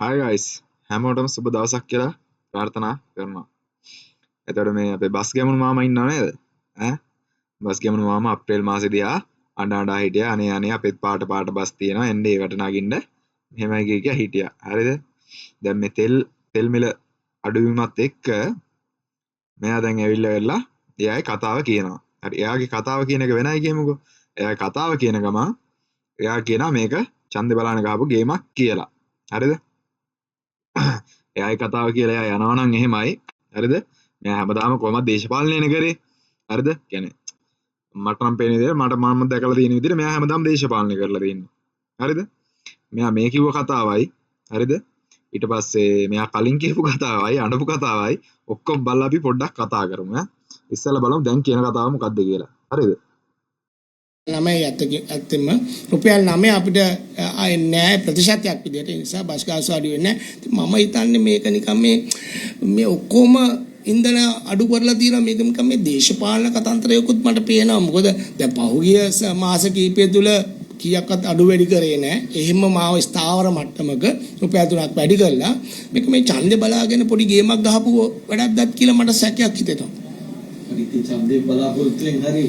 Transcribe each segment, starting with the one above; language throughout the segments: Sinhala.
Hi guys, හැමෝටම සුබ දවසක් කියලා ප්‍රාර්ථනා කරනවා. එතකොට මේ අපේ බස් ගැමුණු මාමා ඉන්නව නේද? ඈ බස් ගැමුණු මාමා අප්‍රේල් මාසේ දිහා අඬ අඬා හිටියා. අනේ අනේ අපේත් පාට පාට බස් තියෙනවා. එන්න ඒකට නගින්න. මෙහෙමයි කිය කිය හිටියා. හරිද? දැන් මේ තෙල් තෙල් මිල අඩුවීමත් එක්ක මෙයා දැන් ඇවිල්ලා වෙලා එයාගේ කතාව කියනවා. හරි, එයාගේ කතාව කියන එක වෙනයි කියමුකෝ. එයාගේ කතාව කියන ගමන් එයා කියනවා මේක ඡන්දේ බලන්න ගහපු ගේමක් කියලා. හරිද? එයාගේ කතාව කියලා එයා යනවා නම් එහෙමයි. හරිද? මෙයා හැමදාම කොහොමද දේශපාලනයනේ කරේ. හරිද? කියන්නේ මට නම් පේන විදිහට මම දැකලා තියෙන විදිහට මෙයා හැමදාම දේශපාලනය කරලා තියෙන්නේ. හරිද? මෙයා මේ කිව්ව කතාවයි, හරිද? ඊට පස්සේ මෙයා කලින් කියපු කතාවයි අඬපු කතාවයි ඔක්කොම බලලා අපි පොඩ්ඩක් කතා කරමු ඈ. ඉස්සෙල්ලා බලමු දැන් කියන කතාව මොකද්ද කියලා. හරිද? 9 ඇත්තෙම රුපියල් 9 අපිට ආයේ නෑ ප්‍රතිශතයක් විදියට. ඒ නිසා බස් ගාස්තු අඩු වෙන්නේ නෑ. ඉතින් මම හිතන්නේ මේක නිකන් මේ මේ ඔක්කොම ඉන්ධන අඩු කරලා තියෙනවා. මේක නිකන් මේ දේශපාලන කතන්දරයකුත් මට පේනවා. මොකද දැන් පහුගිය මාස කිහිපය තුල කීයක්වත් අඩු වැඩි කරේ නෑ. එහෙම මාව ස්ථාවර මට්ටමක රුපියල් 3ක් වැඩි කරලා මේක මේ ඡන්දේ බලාගෙන පොඩි ගේමක් ගහපු වැඩක්වත් කියලා මට සැකයක් හිතෙනවා. හරි, ඉතින් ඡන්දේ බලාපොරොත්තුෙන් හරි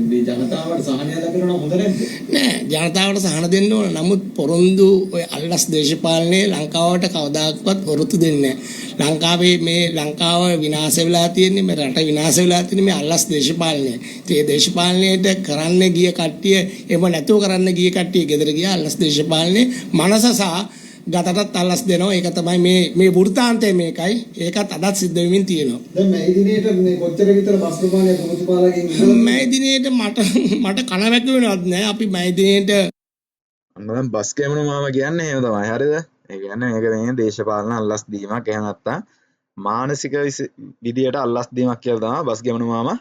මේ ජනතාවට සහනය ලැබෙනවා නම් හොඳ නැද්ද? නෑ, ජනතාවට සහන දෙන්න ඕන. නමුත් පොරොන්දු ඔය අල්ලස් දේශපාලනයේ ලංකාවට කවදාකවත් ඔරොත්තු දෙන්නේ නෑ. ලංකාවේ මේ ලංකාව විනාශ වෙලා තියෙන්නේ, මේ රට විනාශ වෙලා තියෙන්නේ මේ අල්ලස් දේශපාලනය. ඉතින් මේ දේශපාලනයට කරන්න ගිය කට්ටිය, එහෙම නැතුව කරන්න ගිය කට්ටිය ගෙදර ගියා. අල්ලස් දේශපාලනේ මනස සහ ගතටත් අල්ලස් දෙනවා. ඒක තමයි මේ මේ වෘත්තාන්තය මේකයි. ඒකත් අදත් සිද්ධ වෙමින් තියෙනවා. දැන් මැයි දිනේට මේ කොච්චර විතර බස් ප්‍රමාණයක් ඔබතුමාලාගෙන් ඉල්ලලා මැයි දිනේට මට මට කන වැක්කෙන්නවත් නෑ. අපි මැයි දිනේට අන්න දැන් බස් ගැමුණු මාමා කියන්නේ එහෙම තමයි. හරිද? ඒ කියන්නේ මේක මේ දේශපාලන අල්ලස් දීමක්, එහෙම නැත්තම් මානසික විදියට අල්ලස් දීමක් කියලා තමයි බස් ගැමුණු මාමා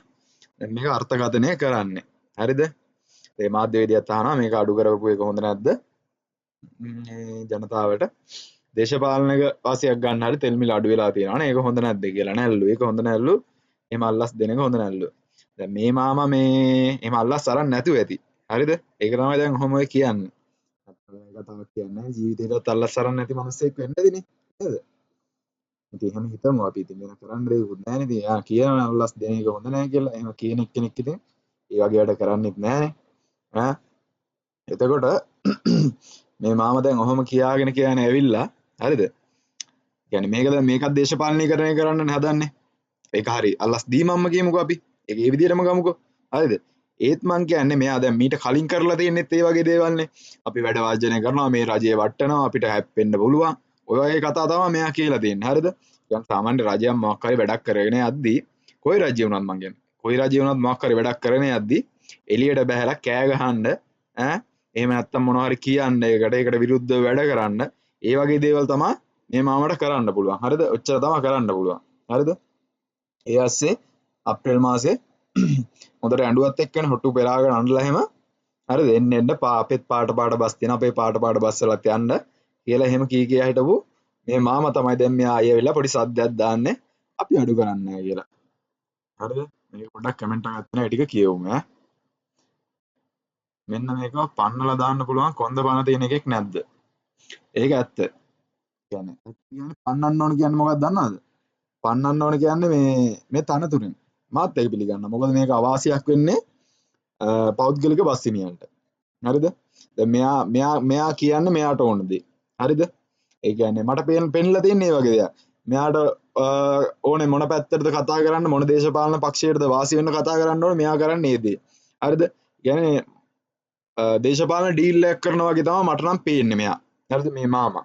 දැන් මේක අර්ථකථනය කරන්නේ. හරිද? ඒ මාධ්‍යවේදියත් අහනවා මේක අඩු කරපු එක හොඳ නැද්ද? මේ ජනතාවට දේශපාලනික වාසියක් ගන්න හරි තෙල් මිල අඩු වෙලා තියෙනවනේ, ඒක හොඳ නැද්ද කියලා නෑල්ලු. ඒක හොඳ නෑල්ලු. එහෙම අල්ලස් දෙන එක හොඳ නෑල්ලු. දැන් මේ මාමා මේ එහෙම අල්ලස් අරන් නැතුව ඇති. හරිද? ඒක තමයි දැන් ඔහොම ඔය කියන්නේ. මේ කතාවක් කියන්නේ ජීවිතේටත් අල්ලස් අරන් නැති මිනිස්සෙක් වෙන්න ඇතිනේ නේද? ඉතින් එහෙම හිතමු අපි. ඉතින් වෙන කරන්න දෙයක්වත් නෑනේ. ඉතින් එයා කියනවා අල්ලස් දෙන එක හොඳ නෑ කියලා. එහෙම කියන එක්කෙනෙක් ඉතින් ඒ වගේ වැඩ කරන්නෙත් නෑනේ. ඈ එතකොට මේ මාමා දැන් ඔහොම කියාගෙන කියාගෙන ඇවිල්ලා, හරිද? කියන්නේ මේක දැන් මේකත් දේශපාලනීකරණය කරන්නනේ හදන්නේ. ඒක හරි අල්ලස් දීමම්ම කියමුකෝ අපි. ඒක ඒ විදිහටම ගමුකෝ. හරිද? ඒත් මං කියන්නේ මෙයා දැන් මීට කලින් කරලා තියෙනෙත් ඒ වගේ දේවල්නේ. අපි වැඩ වර්ජනය කරනවා, මේ රජය වට්ටනවා, අපිට හැප්පෙන්න පුළුවන්. ඔය වගේ කතා තමයි මෙයා කියලා තියෙන්නේ. හරිද? දැන් සාමාන්‍ය රජයක් මොකක් හරි වැඩක් කරගෙන යද්දී, කොයි රජය වුණත් මං කියන්නේ, කොයි රජය වුණත් මොකක් හරි වැඩක් කරගෙන යද්දී එළියට බහැලා කෑ ගහන්න, ඈ එහෙම නැත්තම් මොනවා හරි කියන්න, ඒකට විරුද්ධව වැඩ කරන්න, ඒ වගේ දේවල් තමයි මේ මාමට කරන්න පුළුවන්. හරිද? ඔච්චර තමයි කරන්න පුළුවන්. හරිද? ඒ ඇස්සේ අප්‍රේල් මාසේ හොඳට ඇඬුවත් එක්කනේ හොටු පෙරාගෙන අඬලා එහෙම, හරිද? එන්න එන්න අපේත් පාට පාට බස් තියෙනවා, අපේ පාට පාට බස් වලත් යන්න කියලා එහෙම කී කියා හිටපු මේ මාමා තමයි දැන් මෙයා ආයෙ වෙලා පොඩි සද්දයක් දාන්නේ අපි අඩු කරන්නේ නැහැ කියලා. හරිද? මේක පොඩ්ඩක් කමෙන්ට් එකක් තියෙනවා, ඒ ටික කියවමු ඈ. මෙන්න මේක පන්නලා දාන්න පුළුවන් කොන්ද පන තියෙන එකෙක් නැද්ද? ඒක ඇත්ත. කියන්නේ පන්නන්න ඕන කියන්නේ මොකක්ද දන්නවද? පන්නන්න ඕන කියන්නේ මේ මේ තනතුරෙන්. මාත් ඒක පිළිගන්නවා. මොකද මේක අවාසියක් වෙන්නේ පෞද්ගලික බස් හිමියන්ට. හරිද? දැන් මෙයා මෙයා මෙයා කියන්නේ මෙයාට ඕන දේ. හරිද? ඒ කියන්නේ මට පෙන්ලා තියෙන්නේ මේ වගේ දෙයක්. මෙයාට ඕනේ මොන පැත්තටද කතා කරන්න, මොන දේශපාලන පක්ෂයටද වාසි වෙන්න කතා කරන්න ඕනේ, මෙයා කරන්නේ ඒ දේ. හරිද? කියන්නේ දේශපාලන ඩීල් එකක් කරනවා වගේ තමයි මට නම් පේන්නේ මෙයා. හරිද? මේ මාමා.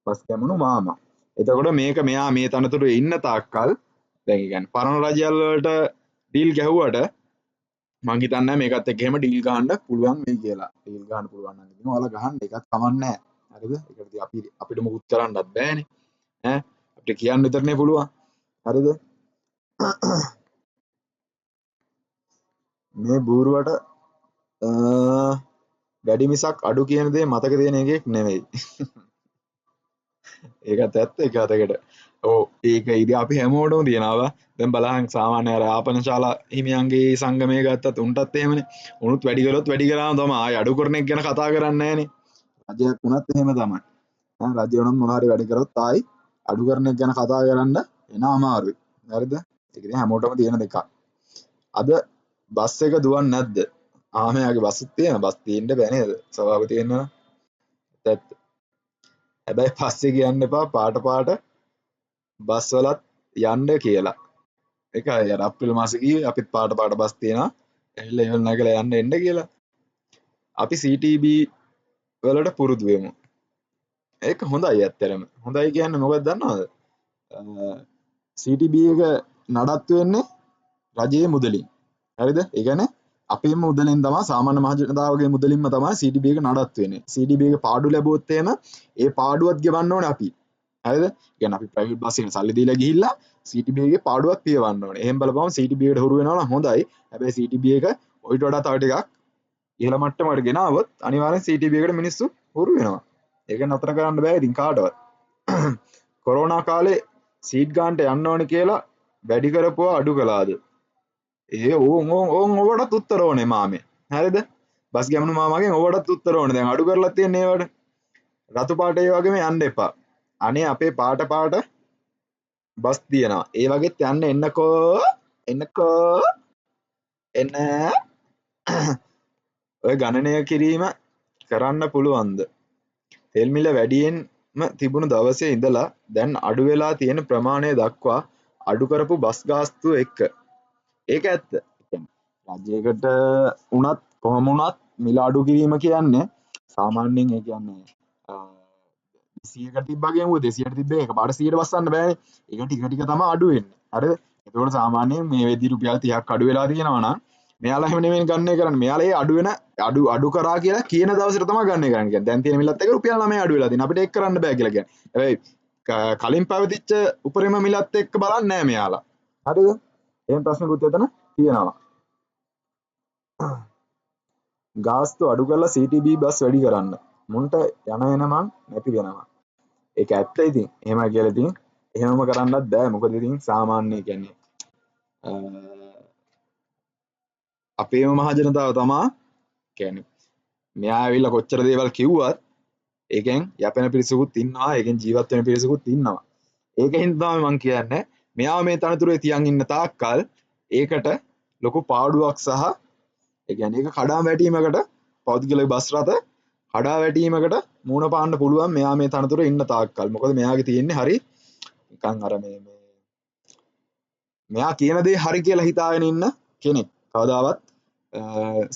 බස් ගැමුණු මාමා. එතකොට මේක මෙයා මේ තනතුරේ ඉන්න තාක්කල් දැන් ඒ කියන්නේ පරණ රජයල් වලට ඩීල් ගැහුවට මං හිතන්නේ නැහැ මේකත් එක්ක එහෙම ඩීල් ගහන්න පුළුවන් වෙයි කියලා. ඩීල් ගහන්න පුළුවන් නම් ඉතින් ඔයාලා ගහන්න, ඒකත් කමක් නැහැ. හරිද? ඒකට ඉතින් අපිට මොකුත් කරන්නත් බෑනේ. ඈ අපිට කියන්න විතරනේ පුළුවන්. හරිද? මේ බූරුවට වැඩි මිසක් අඩු කියන දේ මතක තියෙන එකෙක් නෙවෙයි. ඒකත් ඇත්ත එක අතකට. ඔව් ඒක ඉතින් අපි හැමෝටම තියනවා. දැන් බලහන් සාමාන්‍ය අර ආපන ශාලා හිමියන්ගේ සංගමය ගත්තත් උන්ටත් එහෙමනේ. උනුත් වැඩි කළොත් වැඩි කරාම තමයි ආයෙ අඩු කරන එක ගැන කතා කරන්නේ නෑනේ. රජයක් වුණත් එහෙම තමයි. රජය වුණත් මොන හරි වැඩ කරොත් ආයි අඩු කරන එක ගැන කතා කරන්න එන අමාරුයි. හරිද? ඒක ඉතින් හැමෝටම තියෙන දෙකක්. අද බස් එක දුවන්නේ නැද්ද? ආමයාගේ බස්සුත් තියෙනවා. බස් තියෙන්න බෑ නේද? සභාපති වෙන්න නම්. ඇත්ත. හැබැයි පස්සේ කියන්න එපා පාට පාට බස් වලත් යන්න කියලා. ඒකයි අර අප්‍රේල් මාසේ කිව්වේ අපිත් පාට පාට බස් තියෙනවා. ඇවිල්ලා ඉවල් නැගලා යන්න එන්න කියලා. අපි CTB වලට පුරුදු වෙමු. ඒක හොඳයි ඇත්තටම. හොඳයි කියන්නේ මොකක්ද දන්නවද? CTB එක නඩත්තු වෙන්නේ රජයේ මුදලින්. හරිද? ඒ කියන්නේ අපේම මුදලින් තමයි, සාමාන්‍ය මහ ජනතාවගේ මුදලින්ම තමයි CTB එක නඩත්තු වෙන්නේ. CTB එක පාඩු ලැබුවොත් එහෙම ඒ පාඩුවත් ගෙවන්න ඕනේ අපි. හරිද? ඒ කියන්නේ අපි ප්‍රයිවට් බස් එකේ සල්ලි දීලා ගිහිල්ලා CTB එකේ පාඩුවක් පියවන්න ඕනේ. එහෙම බලපුවම CTB එකට හුරු වෙනවා නම් හොඳයි. හැබැයි CTB එක ඔයිට වඩා තව ටිකක් ඉහළ මට්ටමකට ගෙනාවොත් අනිවාර්යෙන් CTB එකට මිනිස්සු හුරු වෙනවා. ඒක නතර කරන්න බෑ ඉතින් කාටවත්. කොරෝනා කාලේ සීට් ගන්නට යන්න ඕනේ කියලා වැඩි කරපුවා අඩු කළාද? ඒ ඕන් ඕන් ඕන් ඔවටත් උත්තර ඕනේ මාමේ. හරිද? බස් ගැමුණු මාමාගෙන් ඔවටත් උත්තර ඕනේ. දැන් අඩු කරලා තියෙන්නේ ඒවට. රතු පාට ඒ වගේම යන්න එපා. අනේ අපේ පාට පාට බස් තියෙනවා. ඒ වගේත් යන්න එන්නකෝ. එන්නකෝ. එන්න. ඔය ගණනය කිරීම කරන්න පුළුවන්ද? තෙල් මිල වැඩියෙන්ම තිබුණු දවසේ ඉඳලා දැන් අඩු වෙලා තියෙන ප්‍රමාණය දක්වා අඩු කරපු බස් ගාස්තුව එක්ක. ඒක ඇත්ත. රජයකට වුණත් කොහොම වුණත් මිල අඩු කිරීම කියන්නේ සාමාන්‍යයෙන් ඒ කියන්නේ 100කට තිබ්බා කියමුකෝ, 200ට තිබ්බේ එකපාරට 100ට බස්සන්න බෑනේ. ඒක ටික ටික තමයි අඩු වෙන්නේ. හරිද? එතකොට සාමාන්‍යයෙන් මේ වෙද්දි රුපියල් 30ක් අඩු වෙලා තියෙනවා නම් මෙයාලා එහෙම නෙමෙයි ගණනය කරන්නේ. මෙයාලා ඒ අඩු වෙන අඩු අඩු කරා කියලා කියන දවසට තමයි ගණනය කරන්නේ. කියන්නේ දැන් තියෙන මිලත් එක්ක රුපියල් 9 අඩු වෙලා තියෙනවා. අපිට ඒක කරන්න බෑ කියලා කියන්නේ. හැබැයි කලින් පැවතිච්ච උපරිම මිලත් එක්ක බලන්නේ නෑ මෙයාලා. හරිද? එහෙම ප්‍රශ්නකුත් එතන තියෙනවා. ගාස්තු අඩු කරලා CTB bus වැඩි කරන්න. මුන්ට යන එන මං නැති වෙනවා. ඒක ඇත්ත ඉතින්. එහෙම කියලා ඉතින් එහෙමම කරන්නත් බෑ. මොකද ඉතින් සාමාන්‍ය කියන්නේ අපේම මහ ජනතාව තමා කියන්නේ මෙයා ඇවිල්ලා කොච්චර දේවල් කිව්වත් ඒකෙන් යැපෙන පිරිසකුත් ඉන්නවා, ඒකෙන් ජීවත් වෙන පිරිසකුත් ඉන්නවා. ඒක හින්දා තමයි මං කියන්නේ මෙයා මේ තනතුරේ තියන් ඉන්න තාක්කල් ඒකට ලොකු පාඩුවක් සහ ඒ කියන්නේ ඒක කඩා වැටීමකට, පෞද්ගලික බස් රථ කඩා වැටීමකට මුහුණ පාන්න පුළුවන් මෙයා මේ තනතුරේ ඉන්න තාක්කල්. මොකද මෙයාගේ තියෙන්නේ හරි නිකන් අර මේ මේ මෙයා කියන දේ හරි කියලා හිතාගෙන ඉන්න කෙනෙක්. කවදාවත්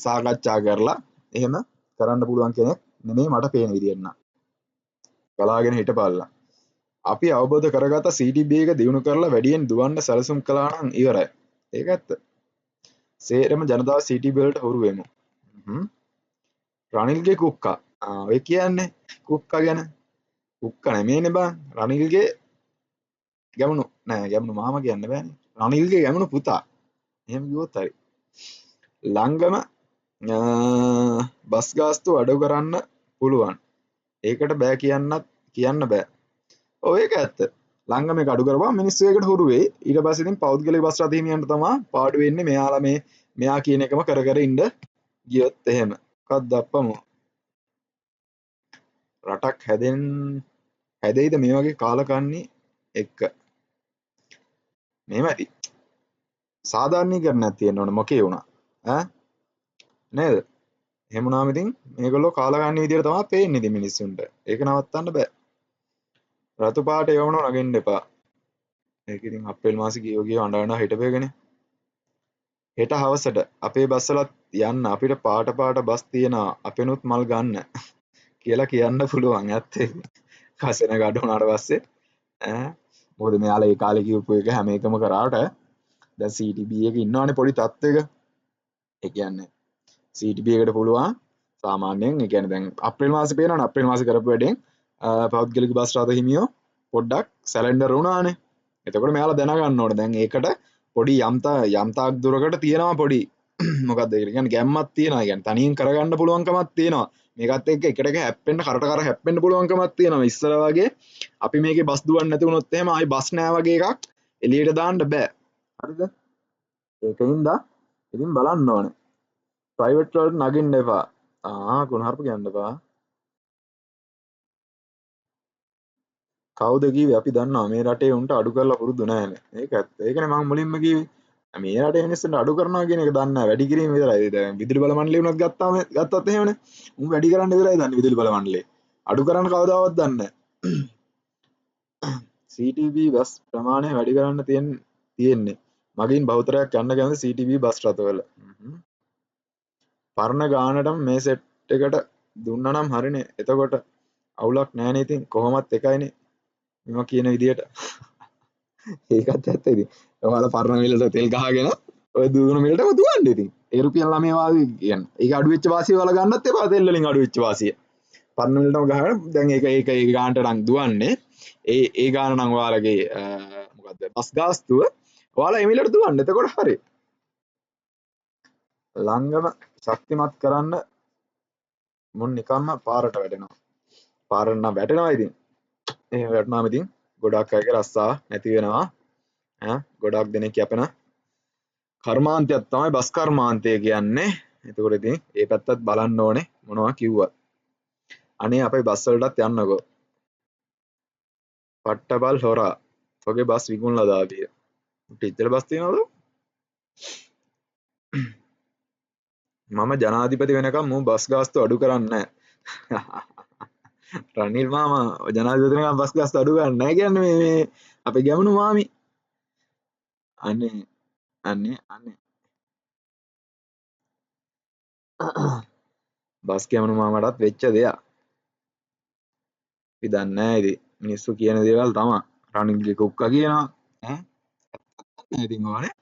සාකච්ඡා කරලා එහෙම කරන්න පුළුවන් කෙනෙක් නෙමෙයි මට පේන විදියට නම්. බලාගෙන හිටපල්ලා. අපි අවබෝධ කරගත්ත CTB එක දියුණු කරලා වැඩියෙන් දුවන්න සැලසුම් කළා නම් ඉවරයි. ඒක ඇත්ත. සේරම ජනතාව CTB වලට හුරු වෙමු. රනිල්ගේ කුක්කා. ඔය කියන්නේ කුක්කා ගැන. කුක්කා නෙමෙයිනේ බං. රනිල්ගේ ගැමුණු නෑ, ගැමුණු මාමා කියන්න බෑනේ. රනිල්ගේ ගැමුණු පුතා. එහෙම කිව්වොත් හරි. ළඟම බස් ගාස්තු අඩු කරන්න පුළුවන්. ඒකට බෑ කියන්නත් කියන්න බෑ. ඔව් ඒක ඇත්ත. ළඟම මේක අඩු කරපුවම මිනිස්සු ඒකට හුරු වෙයි. ඊට පස්සේ ඉතින් පෞද්ගලික බස් රථ හිමියන්ට තමයි පාඩු වෙන්නේ මෙයාලා මේ මෙයා කියන එකම කර කර ඉන්න ගියොත් එහෙම. මොකක්ද අප්පමෝ? රටක් හැදෙයිද මේ වගේ කාලකන්ණි එක්ක? මෙහෙම ඇති. සාධාරණීකරණයක් තියෙන්න ඕන මොකේ වුණා. ඈ නේද? එහෙම වුණාම ඉතින් මේගොල්ලෝ කාලකන්ණි විදියට තමයි පේන්නේ ඉතින් මිනිස්සුන්ට. ඒක නවත්තන්න බෑ. රතු පාට එවනෝ නගින්න එපා. ඒක ඉතින් අප්‍රේල් මාසේ ගියෝ ගියෝ අඬ අඬ හිටපෙගනේ. හෙට හවසට අපේ බස් වලත් යන්න අපිට පාට පාට බස් තියෙනවා අපෙනුත් මල් ගන්න කියලා කියන්න පුළුවන්. ඇත්ත ඒක. කසෙන ගඩ වුණාට පස්සේ ඈ මොකද මෙයාලා ඒ කාලේ කියපු එක හැම එකම කරාට දැන් CTB එක ඉන්නවනේ පොඩි තත්ත්වයක. ඒ කියන්නේ CTB එකට පුළුවන් සාමාන්‍යයෙන් ඒ කියන්නේ දැන් අප්‍රේල් මාසේ පේනවනේ අප්‍රේල් මාසේ කරපු වැඩෙන් පෞද්ගලික බස් රථ හිමියෝ පොඩ්ඩක් සැලෙන්ඩර් වුණානේ. එතකොට මෙයාලා දැනගන්න ඕනේ දැන් ඒකට පොඩි යම් තාක් දුරකට තියෙනවා පොඩි මොකද්ද ඒකට කියන්නේ ගැම්මක් තියෙනවා. ඒ කියන්නේ තනියෙන් කරගන්න පුළුවන්කමක් තියෙනවා. මේකත් එක්ක එකට එක හැප්පෙන්න කරට කර හැප්පෙන්න පුළුවන්කමක් තියෙනවා. ඉස්සර වගේ අපි මේකේ බස් දුවන්නේ නැති වුණොත් එහෙම ආයි බස් නෑ වගේ එකක් එළියට දාන්න බෑ. හරිද? ඒකින්ද ඉතින් බලන්න ඕනේ. ප්‍රයිවට් වලට නගින්න එපා. කුණහරුප කියන්න එපා. කවුද කිව්වේ අපි දන්නවා මේ රටේ උන්ට අඩු කරලා පුරුදු නෑනේ. ඒක ඇත්ත. ඒකනේ මං මුලින්ම කිව්වේ. මේ රටේ මිනිස්සුන්ට අඩු කරනවා කියන එක දන්නේ නෑ. වැඩි කිරීම විතරයි. දැන් විදුලි බල මණ්ඩලය වුණත් ගත්තාම ගත්තත් එහෙමනේ. උන් වැඩි කරන්න විතරයි දන්නේ විදුලි බල මණ්ඩලය. අඩු කරන්න කවදාවත් දන්නේ නෑ. CTB bus ප්‍රමාණය වැඩි කරන්න තියෙන්නේ. මගින් බහුතරයක් යන්න කැමති CTB bus රථවල. පරණ ගානටම මේ සෙට් එකට දුන්නා නම් හරිනේ. එතකොට අවුලක් නෑනේ ඉතින් කොහොමත් එකයිනේ. මෙම කියන විදියට. ඒකත් ඇත්ත ඉතින්. ඔයාලා පරණ මිලට තෙල් ගහගෙන ඔය දුවන මිලටම දුවන්න ඉතින්. ඒ රුපියල් 9 වාගේ කියන්නේ. ඒක අඩු වෙච්ච වාසිය ඔයාලා ගන්නත් එපා තෙල් වලින් අඩු වෙච්ච වාසිය. පරණ මිලටම ගහගෙන දැන් ඒක ඒක ඒ ගානට නම් දුවන්නේ. ඒ ඒ ගාන නම් ඔයාලගේ මොකද්ද බස් ගාස්තුව ඔයාලා ඒ මිලට දුවන්න. එතකොට හරි. ළංගම ශක්තිමත් කරන්න මුන් නිකම්ම පාරට වැටෙනවා. පාරට නම් වැටෙනවා ඉතින්. එහෙම වැටුනාම ඉතින් ගොඩක් අයගේ රස්සා නැති වෙනවා. ඈ ගොඩක් දෙනෙක් යැපෙන කර්මාන්තයක් තමයි බස් කර්මාන්තය කියන්නේ. එතකොට ඉතින් ඒ පැත්තත් බලන්න ඕනේ මොනවා කිව්වත්. අනේ අපේ බස් වලටත් යන්නකෝ. පට්ටබල් හොරා. තොගේ බස් විකුණලා දාපිය. ටීචර් බස් තියනවද? මම ජනාධිපති වෙනකම් මූ බස් ගාස්තු අඩු කරන්නේ නැහැ. රනිල් මාමා ජනාධිපති වෙනකම් බස් ගාස්තු අඩු කරන්නේ නැහැ කියන්නේ මේ මේ අපේ ගැමුණු මාමි. අනේ අනේ අනේ බස් ගැමුණු මාමටත් වෙච්ච දෙයක්. අපි දන්නේ නැහැ ඉතින් මිනිස්සු කියන දේවල් තමයි. රනිල්ගේ කුක්කා කියනවා ඈ නෑ ඉතින් ඕනේ.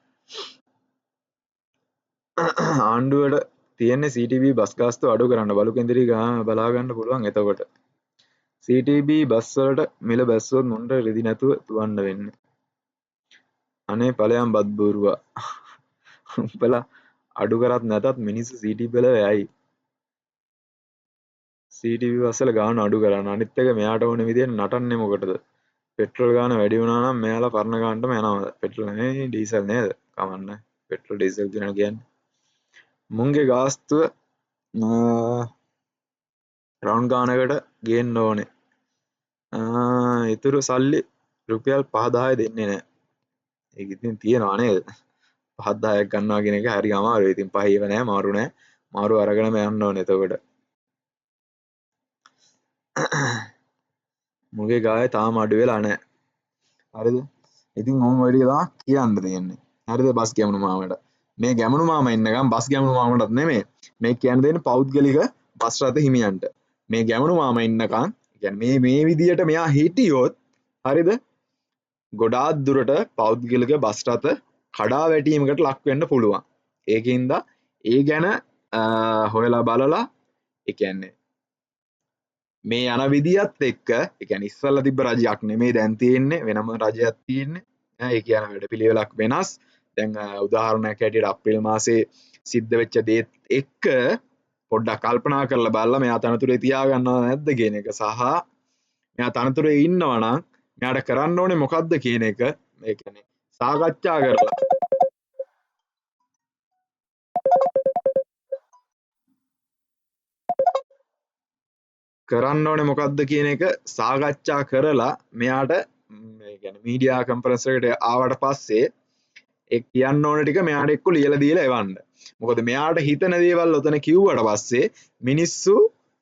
ආණ්ඩුවට තියෙන්නේ CTB bus ගාස්තු අඩු කරන්න බලු කෙන්දිරි බලා ගන්න පුළුවන් එතකොට. CTB bus වලට මිල බැස්සුවොත් මුන්ට රෙදි නැතුව දුවන්න වෙන්නේ. අනේ ඵලයන් බත් බූරුවා. උඹලා අඩු කරත් නැතත් මිනිස්සු CTB වල යයි. CTB bus වල ගාන අඩු කරන්න. අනිත් එක මෙයාට ඕන විදියට නටන්නේ මොකටද? පෙට්‍රල් ගාන වැඩි වුණා නම් මෙයාලා පරණ ගානටම යනවා. පෙට්‍රල් නෙමෙයි ඩීසල් නේද? කමන්නේ. පෙට්‍රල් ඩීසල් කියන කියන්නේ. මුන්ගේ ගාස්තුව රවුන්ඩ් ගානකට ගේන්න ඕනේ. ඉතුරු සල්ලි රුපියල් 5 10 දෙන්නේ නැහැ. ඒක ඉතින් තියනවා නේද? 5 10ක් ගන්නවා කියන එක හරි අමාරුයි. ඉතින් පහේව නෑ මාරු නෑ. මාරු අරගෙනම යන්න ඕනේ එතකොට. මුගේ ගාය තාම අඩු වෙලා නෑ. හරිද? ඉතින් ඔහොම ඔය ටික තමයි කියන්න තියෙන්නේ. හරිද බස් ගැමුණු මාමට. මේ ගැමුණු මාමා ඉන්නකම් බස් ගැමුණු මාමටත් නෙමෙයි. මේ කියන්න දෙන්නේ පෞද්ගලික බස් රථ හිමියන්ට. මේ ගැමුණු මාමා ඉන්නකම් කියන්නේ මේ මේ විදියට මෙයා හිටියොත් හරිද? ගොඩාක් දුරට පෞද්ගලික බස් රථ කඩා වැටීමකට ලක් වෙන්න පුළුවන්. ඒකින්ද ඒ ගැන හොයලා බලලා ඒ කියන්නේ මේ යන විදියත් එක්ක ඒ කියන්නේ ඉස්සල්ලා තිබ්බ රජයක් නෙමෙයි දැන් තියෙන්නේ වෙනම රජයක් තියෙන්නේ. ඒ කියන වැඩපිළිවෙලක් වෙනස්. දැන් උදාහරණයක් හැටියට අප්‍රේල් මාසේ සිද්ධ වෙච්ච දේත් එක්ක පොඩ්ඩක් කල්පනා කරලා බලලා මෙයා තනතුරේ තියාගන්නවද නැද්ද කියන එක සහ මෙයා තනතුරේ ඉන්නවා නම් මෙයාට කරන්න ඕනේ මොකද්ද කියන එක ඒ කියන්නේ සාකච්ඡා කරලා කරන්න ඕනේ මොකද්ද කියන එක සාකච්ඡා කරලා මෙයාට මේ කියන්නේ මීඩියා කොන්ෆරන්ස් එකට ආවට පස්සේ ඒ කියන්න ඕන ටික මෙයාට එක්ක ලියලා දීලා එවන්න. මොකද මෙයාට හිතන දේවල් ඔතන කිව්වට පස්සේ මිනිස්සු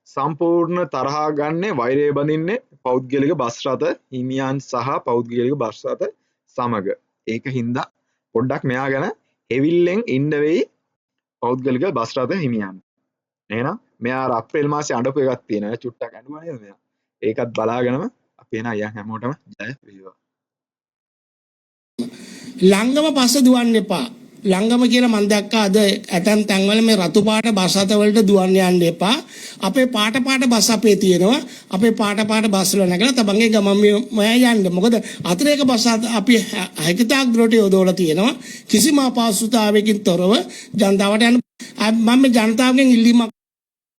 සම්පූර්ණ තරහා ගන්නේ වෛරය බඳින්නේ පෞද්ගලික බස් රථ හිමියන් සහ පෞද්ගලික බස් රථ සමග. ඒක හින්දා පොඩ්ඩක් මෙයා ගැන හෙවිල්ලෙන් ඉන්න වෙයි පෞද්ගලික බස් රථ හිමියන්. එහෙනම් මෙයා අර අප්‍රේල් මාසේ අඬපු එකක් තියෙනවා. චුට්ටක් ඇඬුවා නේද මෙයා? ඒකත් බලාගෙනම අපි එන අයියන් හැමෝටම ජය වේවා. ළංගම පස්සේ දුවන්න එපා. ළංගම කියලා මං දැක්කා අද ඇතැම් තැන්වල මේ රතු පාට බස් රථ වලට දුවන්න යන්න එපා. අපේ පාට පාට බස් අපේ තියෙනවා. අපේ පාට පාට බස් වල නැගලා තමන්ගේ ගමන් මයා යන්න. මොකද අතිරේක බස් අපි හැකිතාක් දුරට යොදවලා තියෙනවා. කිසිම අපහසුතාවයකින් තොරව ජනතාවට යන්න. මම මේ ජනතාවගෙන් ඉල්ලීමක්